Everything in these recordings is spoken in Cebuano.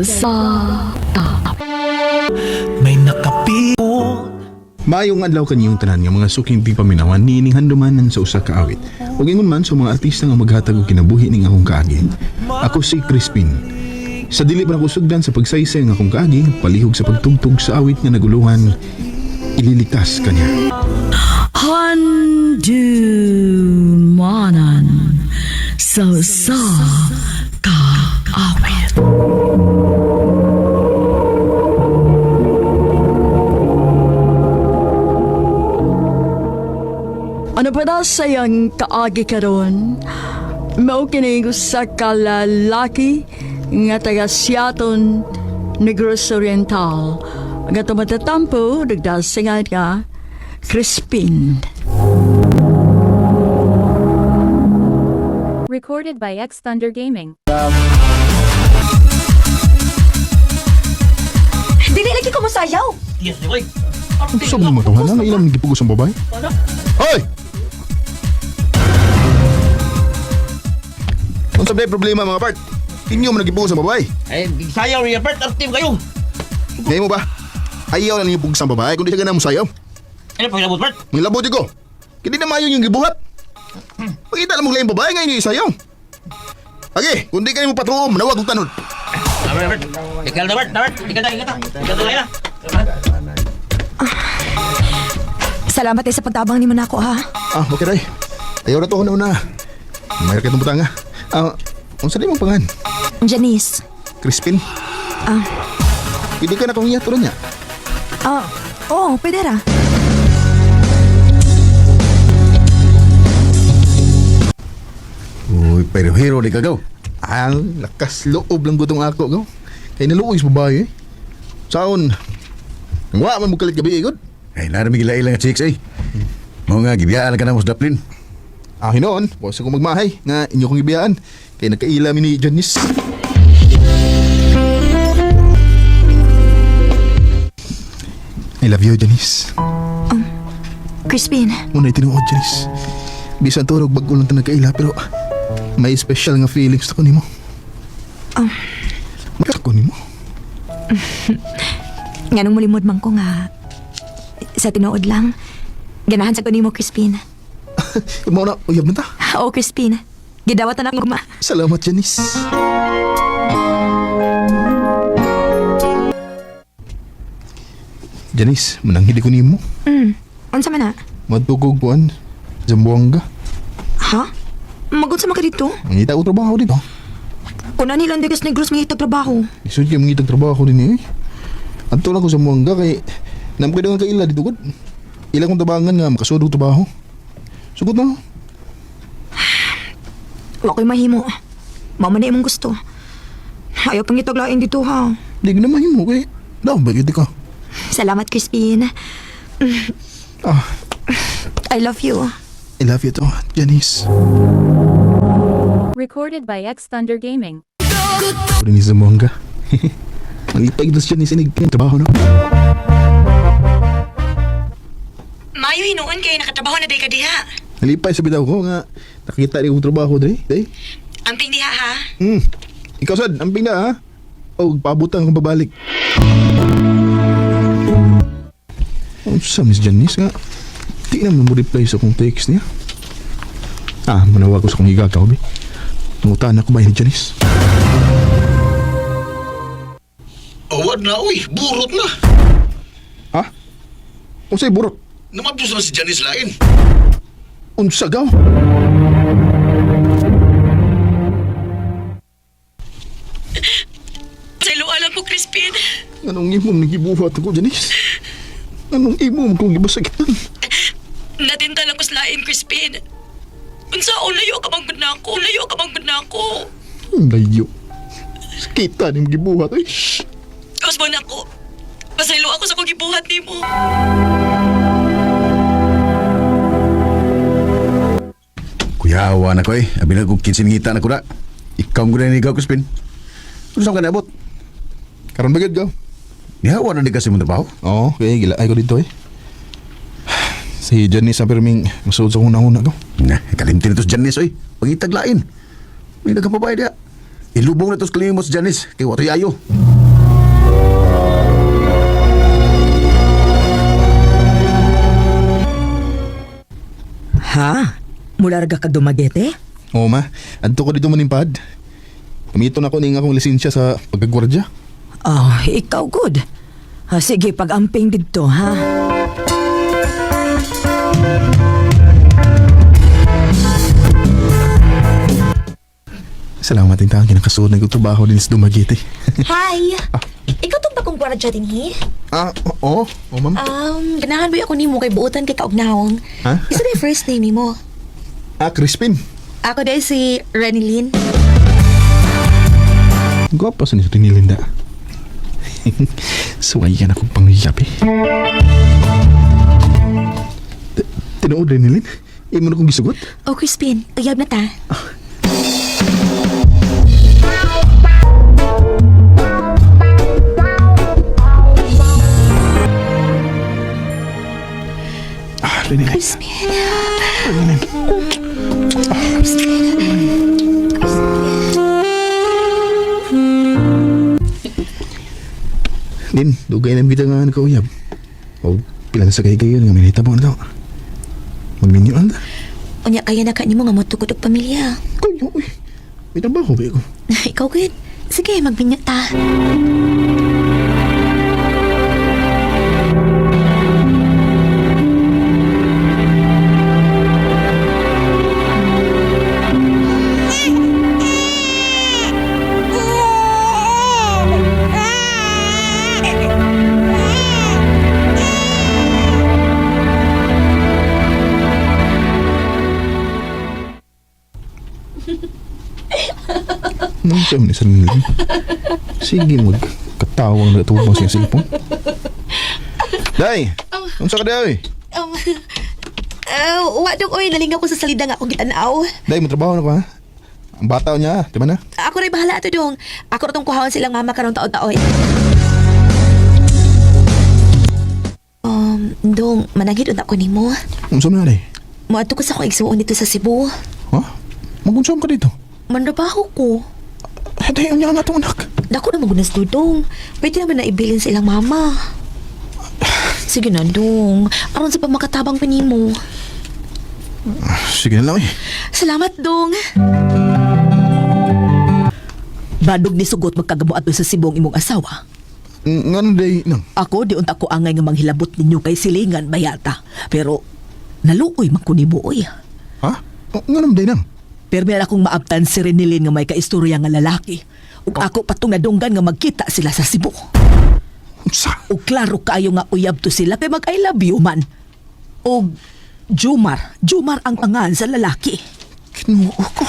Sa sa ka May nakapit. Maayong adlaw kaniyong tanan nga mga suking di paminawan niining handumanan sa usa ka awit. Ug ingon man sa mga artista nga maghatag og kinabuhi ning akong kaagi. Ako si Crispin. Sa dili pa nako sugdan sa pagsaysay ng akong kaagi, palihog sa pagtugtog sa awit nga naguluhan, ililigtas kanya. Handumanan sa sa ka awit. Ano pa na sayang kaagi karon? Mao kini usa ka lalaki nga taga Siaton, Negros Oriental. Nga tumatatampo, nagdasingan nga Crispin. Recorded by X Thunder Gaming. Dili lagi ko mosayaw. Sa mga matuhan nga ilang gipugos ang babae? Hoy! Unsa ba problema mga part? Inyo man nagipugos ang babae. Ay, sayaw niya, Bert. Artim kayo. Ngayon mo ba? Ayaw na ninyo pugos ang babae kundi siya ganang musayaw. Ano pa kilabot, Bert? Mga labot ko. Kini na mayo yung gibuhat. Pakita lang mong laing babae ngayon yung isayaw. Age, kundi kayo mo patruom, manawag og tanod. Ah, Bert, Bert. Ikaw na, Bert. Na, Bert. Ikaw na, ikaw na. Ikaw na, ikaw na. Salamat eh sa pagtabang nimo nako ha. Ah, okay ray. Ayaw na to na una. May rakitong butanga. Ah, unsa di mong pangan? Janice. Crispin? Ah. Pwede ka na kong iya turon niya. Ah, oh, pwede ra. Uy, pero hero di kagaw. Ang lakas loob lang gutong ako go. Kay naluoy sa babae eh. Saon? Nang wa man mo kalit gabi eh, gud. Ay, narami gila ilang chicks eh. Mao nga gibiyaan ka na mo sa Daplin. Ah, hinoon, wa sa kong magmahay nga inyo kong ibiyaan. Kay nagkaila mi ni Janice. I love you, Janice. Crispin, Muna tinuod, Janice. Bisan turog bag-o lang ta nagkaila pero may special nga feelings ako nimo. Ah. Maka ko nimo. nganong mulimod man ko nga sa tinuod lang. Ganahan sa ko nimo, Crispin. Mao na uyab na ta. Oh, Crispin. Gidawat na akong ma. Salamat, Janice. Janice, mananghili ko nimo. Unsa man na? Madugog kuan. Zamboanga. Ha? Magunsa man ka dito? Mangita ko trabaho dito. Kuna nila ang Negros Negros mangitag trabaho. Isod kayo mangitag trabaho din eh. Adto lang ko sa Zamboanga kay namkoy nga kaila dito gud. Ila kong tabangan nga makasudog trabaho. Sugot na. Wa ko'y mahimo. Mao man na imong gusto. Ayaw pang itaglain dito ha. Di ko na mahimo kay daw ba gyud ka. Salamat, Crispin. Ah, I love you. I love you too, Janice. Recorded by X Thunder Gaming. Rin sa Zamboanga. Malipay ito si Janice inig trabaho no. Mayo hinuon kay nakatrabaho na day ka diha. Nalipay sa bitaw ko nga nakita ni kong trabaho dre. Day. Amping diha ha. Ikaw sad, amping na ha. O paabutan kong pabalik. Unsa Miss Janice nga? Di naman mo reply sa akong text niya. Ah, manawag ko sa akong higagaw, bi. Nangutan ako ba ni Janice? Awad na, uy. Burot na. Ha? Unsay burot? Namabdos na si Janice Lain. Unsa gaw? Sa alam ko, Crispin. Anong imong nagibuhat ako, Janice? Anong imong kong gibasakitan? Natinta lang ko sa lain, Crispin. Unsa o layo ka bang na ako? Layo ka bang na ako? Ang layo. Sakita ni gibuhat, ay. Kaos mo na ako. Pasaylo ako sa kong gibuhat nimo. Kuyawa na ko eh. Abi na kong 15 ngita na ko na. Ikaw mo na ikaw, Crispin. Ano saan ka naabot? Karon ba gyud gaw? Nihawa na di kasi mong trabaho. Oo, kaya gila ay ko dito eh. Si Janice ang pirming masuod sa una-una ko. Na, kalimti na to si Janice oy. Pangitaglain. May nagkapabae diya. Ilubong na to sa kalimot si Janice. Kay watoy ayo. Ha? Mularga kag Dumaguete? Oo ma, adto ko dito manimpad. Pamito na ko ning akong lisensya sa pagkagwardya. Oh, ikaw good. Ah, sige, pag-amping didto, ha? Salamat din tayo, kinakasunod na trabaho din sa Dumaguete. Hi! Ikaw tong bagong gwardiya din, he? Ah, oo. Oo, ma'am. Ganahan ba ako nimo kay buotan kay kaugnawong? Ha? Isa na yung first name nimo. Ah, Crispin. Ako dahil si Renilyn. Gwapo sa ni Rinilinda. Suwayan akong pangyap eh. Tinuod, Rinilin? Imo na kong gisugot? Oh, Crispin, uyab na ta. Ah, Rinilin. Crispin. Rinilin. Lin, dugay na kita nga nagkauyab. O, pila na sa kay kayo nga minita mo na to. Magminyo na ta. Unya kaya na ka nimo nga motukod og pamilya. Kayo, uy. May trabaho ba ako? Ikaw gud. Sige, magbinyo ta. Nung siya man isang nilin. Sige, mag katawang na tubang siya cellphone. Day! Unsa ka day? Wa dong oy, nalingaw ko sa salida nga akong gitanaw. Day, mo trabaho na ko ha? Ang bata niya, di ba na? Ako rin bahala ato dong. Ako ra tong kuhaon silang mama karong taon-taon. Dong, mananghid unta ko nimo. Unsa man na day? Moadto ko sa akong igsuon dito sa Cebu. Ha? Magunsa ka dito? Manrabaho ko. Eh, day, unya nga itong anak. Dako na magunas dudong. Pwede naman na ibilin sa ilang mama. Sige na, dong. Aron sa pamakatabang pa nimo. Sige na lang eh. Salamat, dong. Badog ni sugot magkagamo ato sa Sibong imong asawa. Nga na day, nang. Ako di unta ko angay nga manghilabot ninyo kay silingan bayata. Pero naluoy man ko nimo oy. Ha? Nga na day, nang. Pero meron akong maabtan si Renilyn nga may kaistorya nga lalaki. Ug ako patong nadunggan nga magkita sila sa Cebu. Unsa? Ug klaro kaayo nga uyab to sila kay mag I love you man. Og Jumar, Jumar ang pangan sa lalaki. Kinuo ko.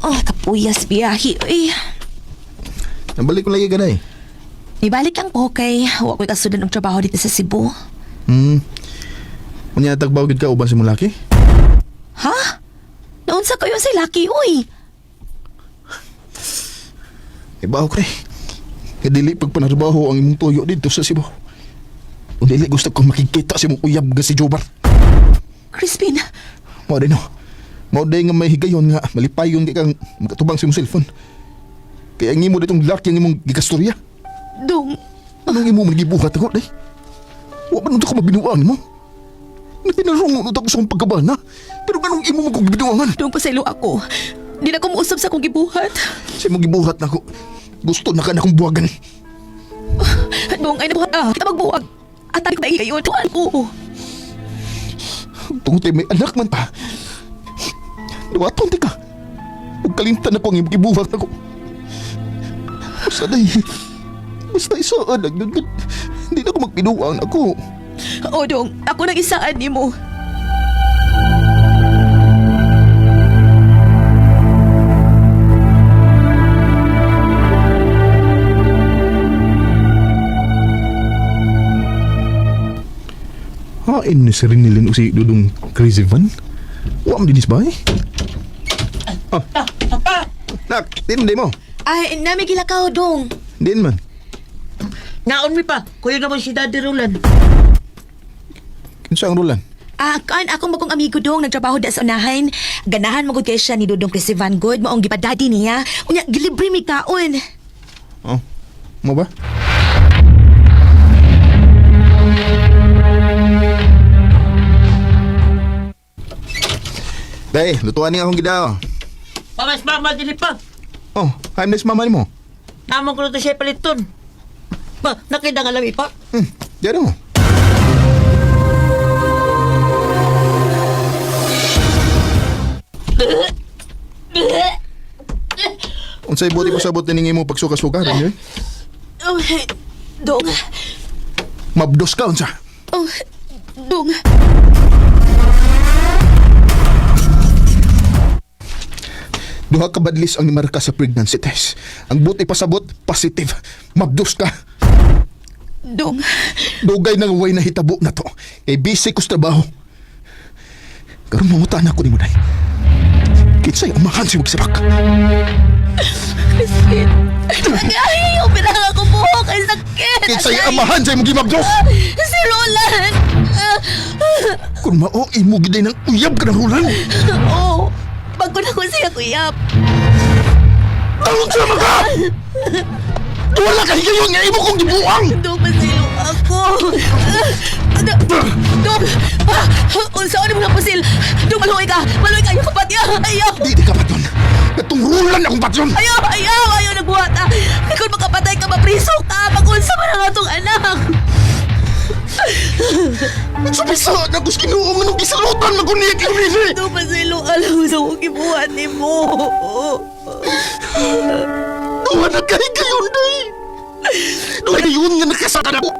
Oh, kapuyas biyahe. Uy, Nabalik ko lagi ka day. ibalik lang ko kay wa ko'y kasudan og trabaho dito sa Cebu. Unya tagbaw gid ka uban si mulaki? Ha? Naunsa kayo sa laki, uy. Ibaw ko eh. Kadili pagpanarbaho ang imong tuyo dito sa Cebu. Ug dili gusto ko makikita sa imong uyab nga si Jobar. Crispin, Mao din no. Mao day nga may higayon nga malipayon kay kang makatubang sa imong cellphone. Kaya ang imo ditong laki ang imong gigastorya. dong. Anong imo man gibuhat ako day? Wa man unta ko mabinuang nimo. Natinarungo unta ko sa akong pagkabana. Pero ganong imo man kong gibinuangan? Dong pasaylo ako. Di na ko muusab sa akong gibuhat. Sa imong gibuhat nako. Gusto na ka na akong buwagan. Dong, ay nabuhat ah. Kita magbuwag. At tayo ba kayo? Tuan ko. Tungod may anak man ta. Duwaton ti ka. Ug kalimtan ako ang imong gibuhat nako. Basta day. Basta isaan lang yun. Hindi na ako magbinuang ako. O, dong. Ako nang isaan nimo. Hain ni si Rinilin o si Dudong Crazy Van? Wa man dinis ba eh? Ah. Nak, din di mo. Ay, nami gilakaw, dong. Din man. Naon mi pa. Kuya naman si Daddy Roland. Kinsa ang rulan? Ah, kaan akong bagong amigo dong nagtrabaho da sa unahan. Ganahan magud kay siya ni Dudong Chris Van Good maong gipadaddy niya. Unya gilibre mi kaon. Oh. Mo ba? Day, lutuan ni akong gidaw. Pamas mama dili pa. Oh, I'm next mama nimo. Namang ko na siya paliton. Pa, nakita nga lami pa. Diyan mo. Unsay buti pasabot ni imo pagsuka-suka ron yun? Oh, dong. Mabdos ka unsa? Oh, dong. Duha ka badlis ang nimarka sa pregnancy test. Ang buti pasabot, positive. Mabdos ka. Dong. Dugay nang way na hitabo na to. Kay busy ko sa trabaho. Karon mangutan ako nimo day. Kinsay amahan si Magsabak. Crispin. Ay, ayaw, pinaka ko buhok. Ay, sakit. Kinsay Agay. amahan sa imong gimabdos. Si Roland. Kung mao imo giday ng uyab ka ng Roland. Oo. Bago na ko siya, kuyap. Tawag sa mga! Wala ka higayon nga imo kong gibuang! Dong, masilo ako. Dong, ah, unsa ni mga pusil? Dong, maluoy ka. Maluoy ka. Ayaw ka patya. Ayaw. Di di ka patyon. Katong Roland akong patyon. Ayaw, ayaw, ayaw nagbuhat ah. Kay kung makapatay ka, mapriso ka. Magunsa man ang atong anak. Nagsubisa na ko sa Ginoo nga nung gisalutan man ko niya kay Rini. Dong, masilo ka lang sa akong gibuhat ni mo. Duha na ka higayon day. Duha na yun nga nakasaka na ko.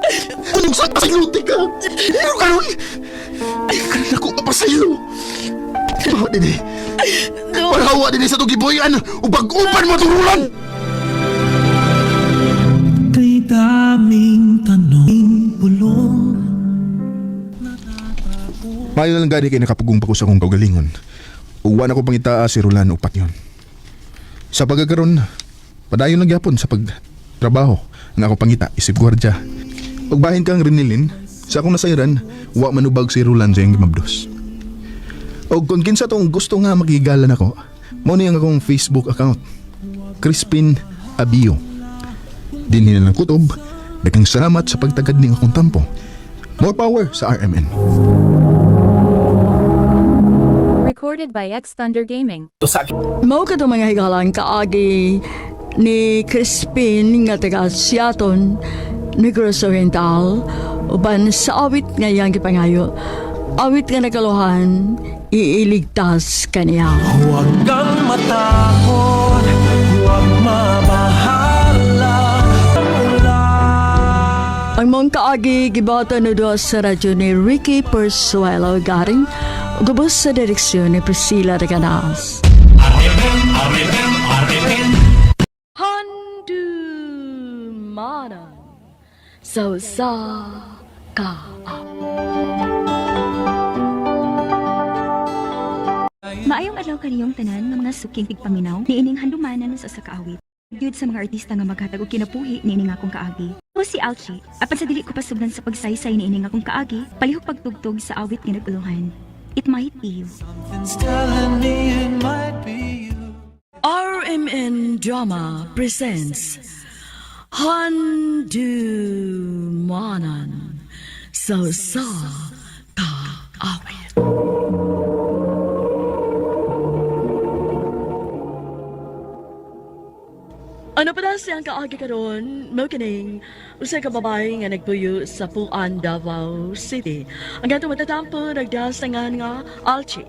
Kunong sa pasiluti ka. Pero karon, ay karon ako mapasaylo. Bawa din eh. Dong, Walawa din eh sa tugiboyan. Ubag-upan mo itong Roland. Kay daming tanong Bulong Mayo na lang gani kay nakapugong pa ko sa akong kaugalingon. Uwan ako pangitaa si Roland upat yon. Sa pagkakaroon, padayon lang gyapon sa pagtrabaho ang ako pangita isip gwardya. Pagbahin kang Renilin, sa akong nasayran, wa manubag si Roland sa iyang gimabdos. O kung kinsa tong gusto nga makigalan ako, mao ni ang akong Facebook account. Crispin Abio. Dinhi na lang kutob, daghang salamat sa pagtagad ning akong tampo. More power sa RMN. Recorded by X Thunder Gaming. Mao ka mga higalan kaagi ni Crispin nga taga Siaton, Negros Oriental, uban sa awit nga iyang gipangayo. Awit nga nakaluhan, iiligtas kaniya. Huwag kang matakot, huwag mabahala. Ang mong kaagi gibata na doon sa radyo ni Ricky Persuelo Garing, gubos sa direksyon ni Priscilla Reganas. Handumanan sa usa ka Maayong adlaw kaniyong tanan nga mga suking tigpaminaw niining handumanan sa usa ka awit. Gyud sa mga artista nga maghatag og kinabuhi niining akong kaagi. Ako si Alchi, apan sa dili ko pasugdan sa pagsaysay niining akong kaagi, palihog pagtugtog sa awit nga naguluhan. It might be you. Something's telling me it might be you. RMN Drama presents Handumanan sa usa ka awit. Ano pa na siyang kaagi karon? Mao kining usa ka babae nga nagpuyo sa Puan, Davao City. Ang gato matatampo nagdasangan nga Alchi.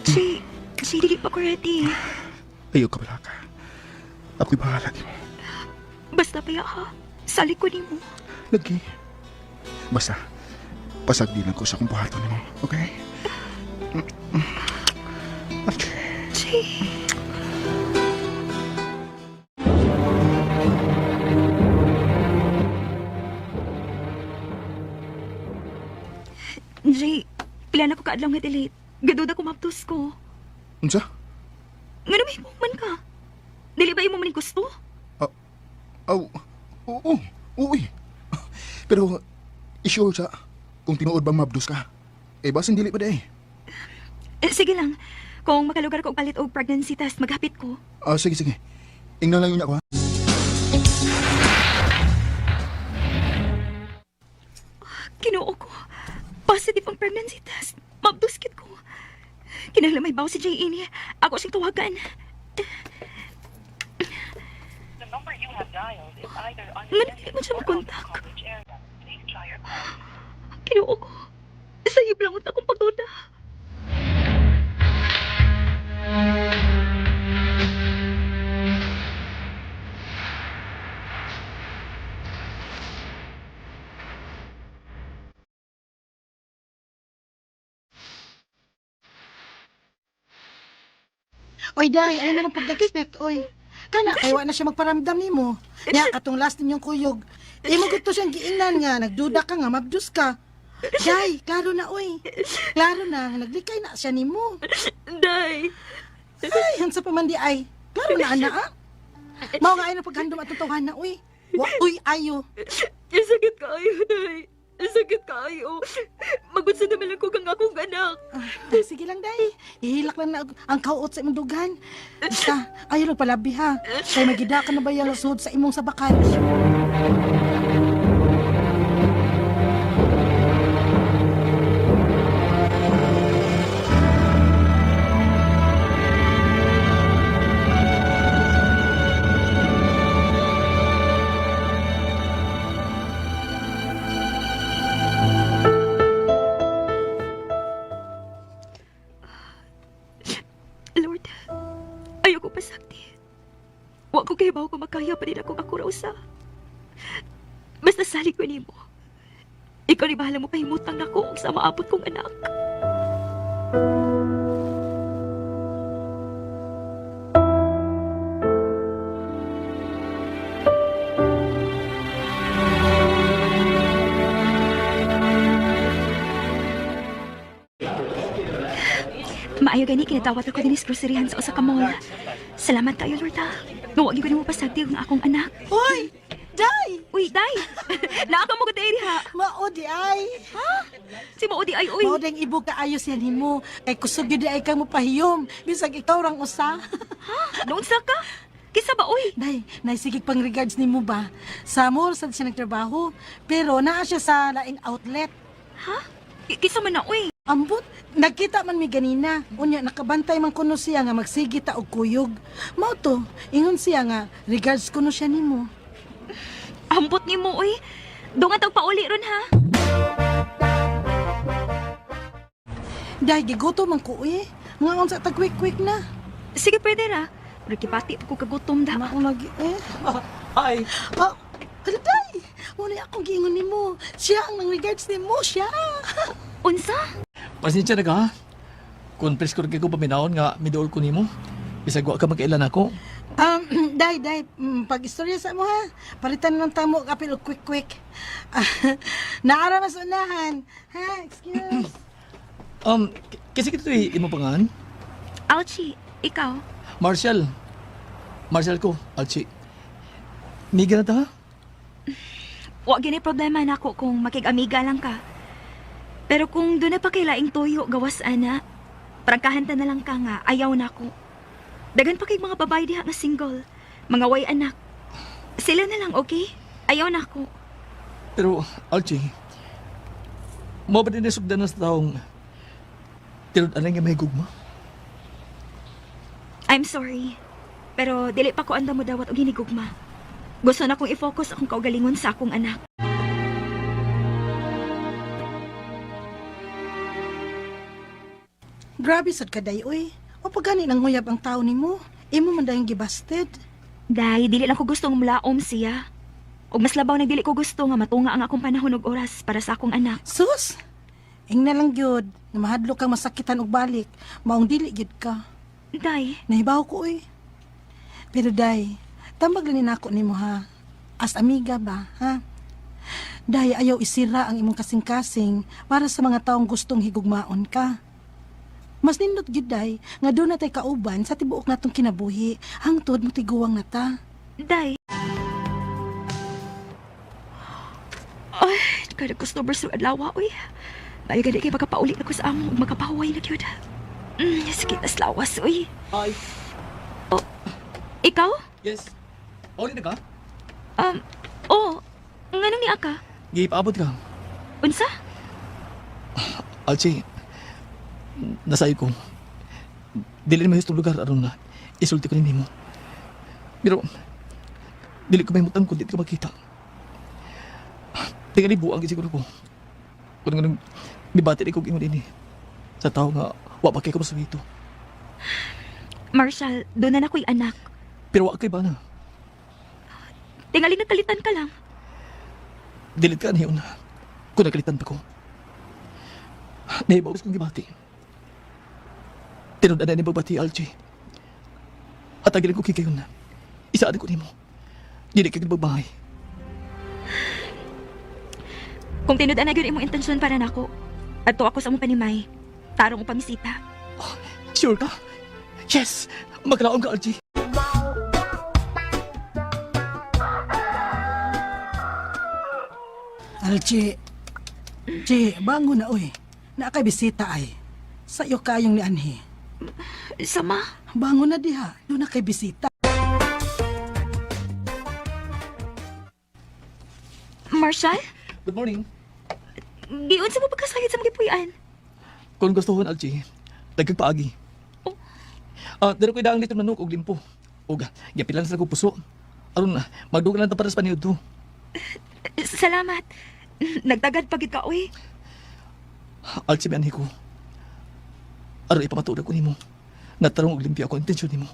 Jay, Jay, dili pa ko ready. Ayaw ka pala ka. Ako'y bahala nimo. Basta pa ha. Sali ko nimo. Lagi. Basta, pasagdi lang ko sa akong buhaton nimo. Okay? Okay. Jay. Jay, pila na ko kaadlaw nga delete. Gaduda ko maptos ko. Unsa? Nga may man ka. Dili ba imo man ning gusto? Aw, oo, oo eh. Pero, I-sure sa kung tinuod bang mabdos ka. Eh, basin dili pa di eh. Eh, sige lang. Kung makalugar ko og palit og pregnancy test, maghapit ko. Ah, sige, sige. Ingnan lang yun ako ha. Kinoo ko. Positive ang pregnancy test. Mabduskit ko. Kinahanglan may baw si Jay ini. Ako siyang tawagan. Manatili man siya makontak. Kinoo ko. Sayib lang unta akong pagduda. Oy, day, ano naman pag-expect, oy. Kana, kay wa na siya magparamdam nimo. Nya, katong last ninyong kuyog. Imo gud to siyang giingnan nga, nagduda ka nga, mabdus ka. Day, klaro na, oy. Klaro na, naglikay na siya nimo. Day! Ay, hansa pa man di ay. Klaro na, ana, ah. Mao nga ay na paghandom at totohan na, oy. Wa, uy, ayo. Sakit kaayo, Day. Sakit kaayo. Magunsa naman lang ko kang akong anak. Ah, sige lang, day. Ihilak lang na ang kauot sa imong dugan. Basta, ayo lang palabi, ha. Kay magida ka na ba yung sud sa imong sabakan? Lord, ayoko pasakti. Wa ko kay ko makaya pa din akong ako raw sa. Basta salig ko nimo. Ikaw ni bahala mo pahimutang nako og sa maabot kong anak. Maayo gani kinatawat ako dinis groceryhan sa usa ka mall. Salamat kayo, Lord ha. Nga wa gyud ko nimo pasagdi ang akong anak. Hoy! Day! Uy, day! Naa ka mo gud diri ha. Mao di ay. Si mao di ay uy. Mao ding ibog kaayo siya nimo. Kay kusog gyud di ay kang mopahiyom. Bisag ikaw rang usa. Naunsa ka? Kisa ba uy? Day, naisigig pang regards nimo ba? Sa mall sad siya nagtrabaho, pero naa siya sa laing outlet. Ha? Kisa man na uy. Ambot, nagkita man mi ganina. Unya nakabantay man kuno siya nga magsige ta og kuyog. Mao to, ingon siya nga regards kuno siya nimo. Ambot nimo uy. Dungan tag pauli ron ha. Day, gigutom man ko uy. Nga unsa ta quick quick na. Sige pwede ra. Pero kipati pa ko kagutom da. Mao lagi eh. Hi. Oh, hala, day. Muna akong giingon nimo. Siya ang nang regards nimo, siya. Unsa? Pasensya na ka ha. Kung presko rin ko paminahon nga miduol ko nimo. Bisag wa ka magkailan ako. Day, day, pag-istorya sa mo ha. Palitan lang tamo kapil og quick quick. Ah, naara mas unahan. Ha, excuse. Kasi kito imo pangalan? Alchi, ikaw. Marshall. Marshall ko, Alchi. Miga na ta ha? Wa gini problema nako kung makig-amiga lang ka. Pero kung doon na pa kay laing tuyo gawas ana, prangkahan ta na lang ka nga ayaw nako. Dagan pa kay mga babae diha nga single, mga way anak. Sila na lang, okay? Ayaw nako. Pero, Alchi, mo ba din nasugdan na sa taong tinud-anay nga may gugma? I'm sorry. Pero dili pa ko andam mo dawat og hinigugma. Gusto na kong i-focus akong kaugalingon sa akong anak. Grabe sad ka day oy. O pagani nang nguyab ang tao nimo. Imo man dayong gibasted. Day, dili lang ko gusto nga mulaom siya. Og mas labaw na dili ko gusto nga matunga ang akong panahon ug oras para sa akong anak. Sus. Ingna lang gyud, nga mahadlok kang masakitan og balik, maong dili gyud ka. Day, Nahibaw ko oy. Pero day, tambag lang ni nako nimo ha. As amiga ba, ha? Day, ayaw isira ang imong kasing-kasing para sa mga taong gustong higugmaon ka. Mas nindot gyud day nga doon natay kauban sa tibuok natong kinabuhi hangtod mo tiguang na ta. Day. Ay, Kada customer sa adlaw, uy. Maayo gani kay makapauli na ko sa amo ug makapahuway na gyud. Sakit na sa lawas, uy. Hi. Oh, ikaw? Yes. Pauli na ka? Oh, nganong ni ka? Gipaabot ka. Unsa? Alchi, nasayo ko. Dili na mahistong lugar aron na isulti ko ni nimo. Pero, dili ko mahimutang kung di ka makita. Tingali buang siguro ko. Kung anong mibati ko ingon ini. Sa tao nga, wa pa kay ko masawito. Marshall, doon na ako'y anak. Pero wa kay ba na? Tingali nagkalitan ka lang. Dilit ka niyon. Kung nagkalitan pa ko. Nahibaw kong gibati. Tinud na ni bagbati, Algie. At agilin ko kikayon na. Isaan ko nimo. Dili ka gibagbahay. Kung tinud-an na gyud imong intensyon para nako, adto ako sa among panimay. Tarong upamisita. Sure ka? Yes! Maglaom ka, Algie. Alchi, Chi, bangon na uy. Naa kay bisita ay. Sa iyo kayong ni Anhi. Sama? Bangon na diha. Doon na kay bisita. Marshall? Good morning. Giun sa mo pagkasayod sa mga gipuy-an. Kung gusto ko, Algie, dagkag paagi. Oh. Ah, dito ko'y daang litong manok og limpo. Og gipilan sa ko puso. Aron magdugang lang ta para sa paniud to. Salamat. Nagtagad pagid ka, uy. Alchi, may anhi ko. Aron ipamatuod ko nimo. Natarong og limpyo ako ang intensyon nimo.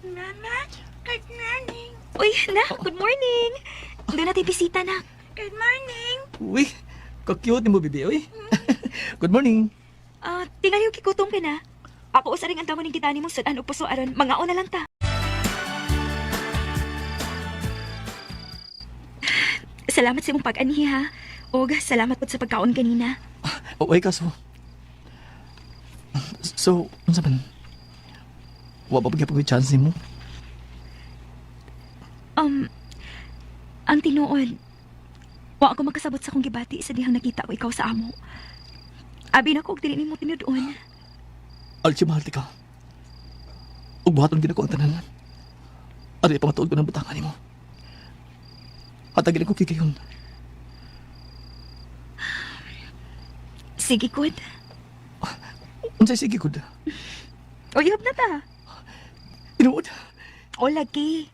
Mama, good morning. Uy, nak, good morning. Doon natin bisita, nak. Good morning. Uy, ka-cute nimo, bibi, uy. Good morning. Ah, tingali yung kikutom ka na. Ako usa ring ang damo ning kita nimo sudan og puso aron mangaon na lang ta. Salamat sa imong pag-anhi ha. Og salamat pud sa pagkaon ganina. Uy, kaso. So, unsa man? Wa pa gyapon ko'y chance nimo? Ang tinuod, wa ako makasabot sa akong gibati sa dihang nakita ko ikaw sa amo. Abi na ko og dili nimo tinud-on. Alchi, mahal ti ka. Ug buhaton gid ako ang tanan. Aron ipamatuod ko ng butangan nimo. Hatagin ko kikayon. Sige, good. Unsay sige gud? Uyab na ta. Tinuod. O lagi.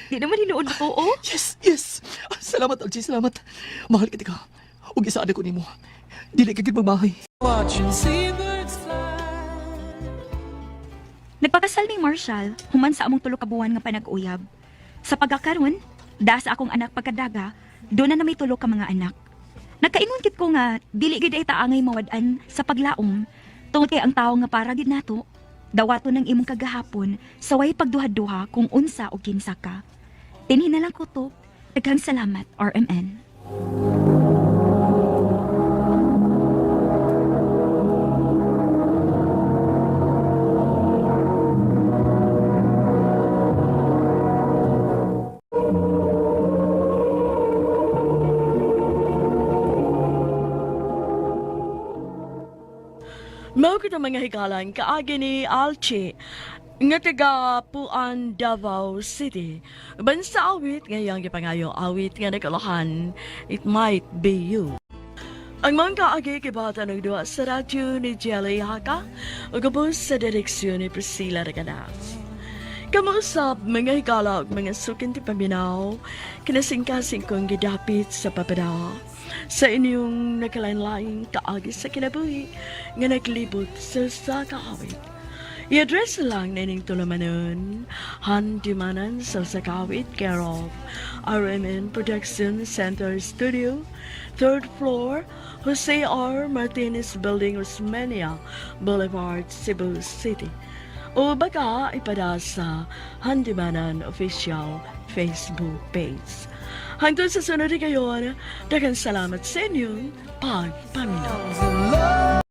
Di naman hinuod ko, oh. Yes, yes. Salamat, Alchi, salamat. Mahal kita ka. Ug isaad ko nimo. Dili ka gid magmahay. Watching seabirds fly. Nagpakasal ni Marshall, human sa among tulo ka buwan nga panag-uyab. Sa pagkakaron, da sa akong anak pagkadaga, doon na may tulo ka mga anak. Nagkaingon kit ko nga, dili gid ay taangay mawad-an sa paglaom, tungod kay ang tawo nga para gid nato, dawato ng imong kagahapon, sa way pagduha-duha kung unsa o kinsa ka. Tinhin na lang ko to. Daghang salamat, RMN. Mao kita mga higalan kaagi ni Alchi nga taga Puan, Davao City. Bansa awit ngayang gipangayo awit nga nakalahan, It Might Be You. Ang mga kaagi kibata ng duwa sa radyo ni Jelly Haka ug ubos sa direksyon ni Priscilla Reganas. Kamuusap mga higala ug mga sukin ti paminaw, kinasingkasing kong gidapit sa papada sa inyong nakalain-laing kaagi sa kinabuhi nga naglibot sa kaawit. I-address lang na ining tulumanon, Handimanan sa Sakawit, care of RMN Production Center Studio, third floor, Jose R. Martinez Building, Osmeña Boulevard, Cebu City. O baka ipada sa Handimanan Official Facebook page. Hangtod sa sunod kayon, daghang salamat sa inyong pagpaminaw.